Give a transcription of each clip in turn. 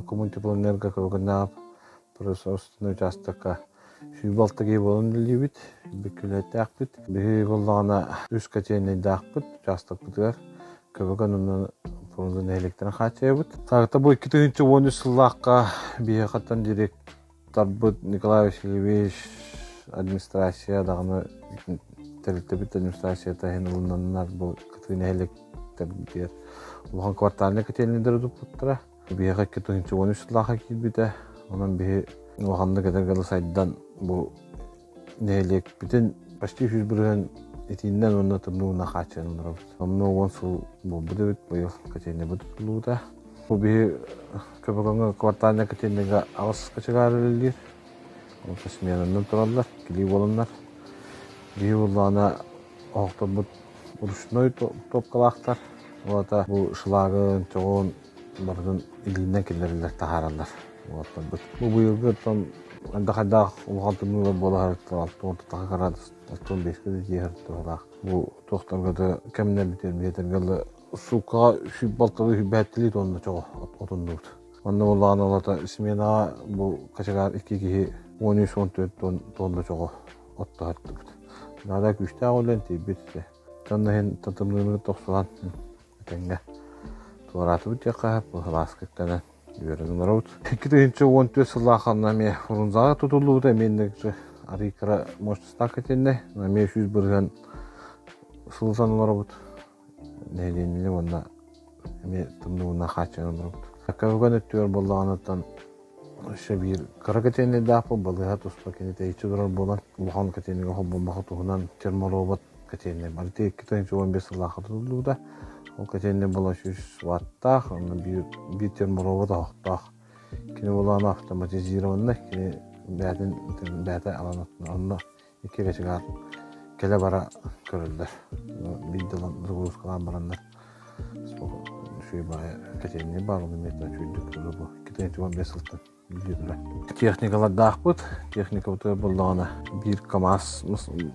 Коммунтеплоэнерго Кылгыннаах производственнай учаастакка 106 киһи буолан үлэлиибит, бүккүлэттээхпит. Биһиги буоллаҕына үс котельнайдаахпыт учаастакпытыгар Көбөкөн уонна Фрунзе нэһилиэктэрин хааччыйабыт. Саргыта бу 2013 сыллаахха биһиэхэттэн директорбыт Николай Васильевич администрация даҕаны тэрилтэбит администрацията иһин ылынаннар бу кытыы нэһилиэктэрбитигэр улахан квартальнай котельнайдары туппуттара. Биһиэхэ 2013 сыллаахха киирбитэ. Онон биһи улаханнык этэргэ сайдан бу нэһилиэкпитин почти 100% итииннэн уонна тымныынан хааччыйан олоробут. Онно 10 сыл буолбут эбит быйыл котельнайбыт тутуллубута. Бу биһи Көбөкөҥҥө квартальнай котельнайга аҕыс кочегар үлэлиир. Онто сменанан тураллар, килии буоланнар. Биһи буоллаҕына оһохторбут ручной топкалаахтар. Ол аата бу шлагын, чоҕун барытын илиинэн киллэрэллэр, таһаараллар уолаттарбыт. Бу быйылгы оттон хайдах улахан тымныылар буола сырытта 6 градус, 65-ке да тиийэ сырытта Бу туохтарга да кэмнэрбитигэр биһиэтэргэ дылы сууккаҕа 106 105 тонна чоҕу отуннубут. Онно буоллаҕына олата сменаҕа бу кочегар икки киһи 13-14 тонна чоҕу оттоһортубут. Наада күүстээх үлэн тиийбит этэ. Онно иһин тымныыны тохсуһан этэҥҥэ туораатыбыт диэххэ сөп, сылааска үктэнэн үөрэн олоробут. 2014 сыллаах анна эмиэ Фрунзаҕа тутуллубута эмиэ инник арыый кыра мощностаах итиннэ эмиэ 100% сылытан олоробут. Нэһилиэнньэни уонна эмиэ тымныыбынан хааччыйан олоробут. Көбөгөн өттүгэр буоллаҕына Өссө биир кыра котельнайдаахпыт, балыыһа туспа кини тэйиччи турар буолан, улахан котельнайга холбоммохо туһунан терморобот котельнай бар. Ити 2015 сыллаахха тутуллубута. Ол котельнай буола 100 ваттаах, онно биир, биир терморобот оһохтоох. Кини буолаана автоматизированный, кини бэйэтин бэйэтэ алан онно икки кочегар кэлэ-бара көрөллөр. Биирдэ ылан загрузкалаан бараннар үчүгэй баҕайы котельнай баар, ону эмиэ үчүгэйдик турар бу 2015 сылтан үлэлии турар. Техникалардаахпыт, техникабытыгар буоллаҕына биир КАМАЗ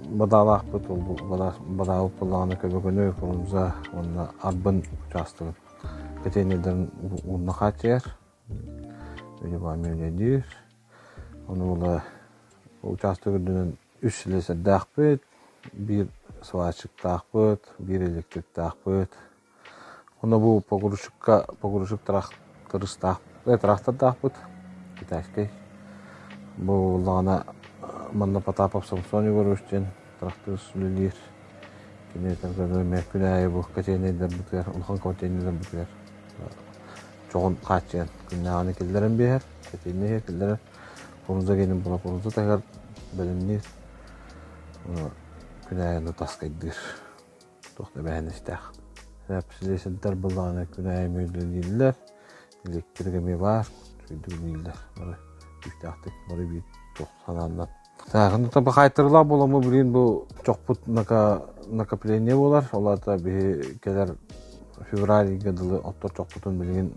бадаалаахпыт, ол бадаабыт буоллаҕына Көбөкөнү, Фрунзе уонна Арбын учаастагын котельнайдарын уунна хааччыйар. Видимо, эмиэ үлэлиир. Ону ыла учаастак үрдүнэн үс слесарьдаахпыт, биир сварщиктаахпыт, биир электриктаахпыт. Онно бу погрузчикка погрузчик трактористаах трактордаахпыт китайскай. Бу буоллаҕына манна Потапов Самсон Егорович диэн тракторист үлэлиир. Кини эмиэ күн аайы бу котельнайдарбытыгар, улахан котельнайдарбытыгар чоҕун хааччыйан күннээҕини киллэрэн биэрэр, котельнай киллэрэр. Фрунзе генин була Фрунзе таһыгар бэлэмниир. Күн аайы таскайдыыр. Туох да эбээһинэстээх. Слесарьдар буоллаҕына күн аайы үлэлииллэр. Электрик эмиэ баар. Үчүгэйдик үлэлииллэр. Бары күүстээхтик бары биир туох санааннан. Сааһын хаайтарылаах буоламмы билигин бу чохпут накопление буолар. Ол аата биһи кэлэр февраль ыйга дылы оттор чохпутун билигин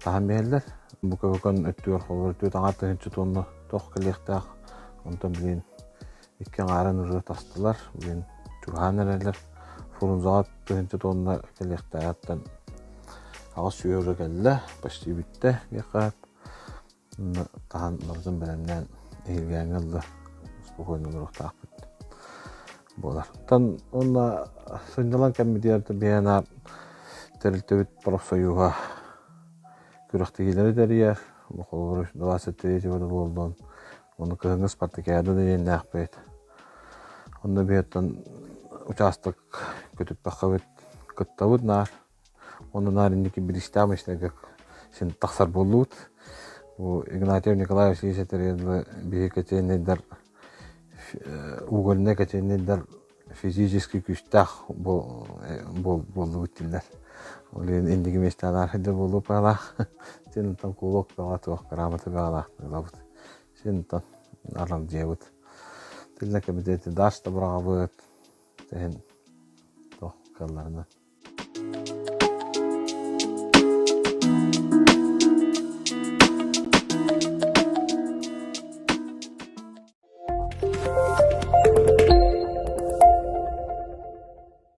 таһан биһэллэр. Бу көбөкөн өттүгэр холобур түөрт аҥаар тыһыынча тонна тох кэлиэхтээх. Онтон билигин икки аҥаарын уже тастылар. Билигин чугаһаан эрэллэр. Фрунзаҕа тыһыынча тонна кэлиэхтээҕиттэн 800 уже кэллэ. Почти бүттэ диэххэ таһан барытын бэлэмнээн эһиилгээҥҥэ ылла спокойно олоруохтаахпыт буолар. Оттон уонна сынньалаҥ кэммитигэр биһиэнэ тэрилтэбит профсоюһа күрэхтэһиилэри тэрийэр. Холобур, 23 буоллун, уонна кыһыҥҥы спартакиада да диэннээхпит. Онно биһиэттэн учаастак көтүппэххэ кыттабыт наар. Онно наар инники бириистээх миэстэлэргэ син тахсар буоллубут. Бу Игнатьев Николай Васильевич этэригэр биһиги котельнайдар угольнай котельнайдар физически күүстээх буоллубут дииллэр. Ол иһин инники миэстэҕэ наар сылдьар буолуо баҕалаах. Син онтон кулуок бөҕө туох грамота бөҕөлөөх ылабыт. Син онтон аралдьыйабыт. Тилинэ кэмитиэти даш да быраҕабыт. Иһин туох кыалларынан.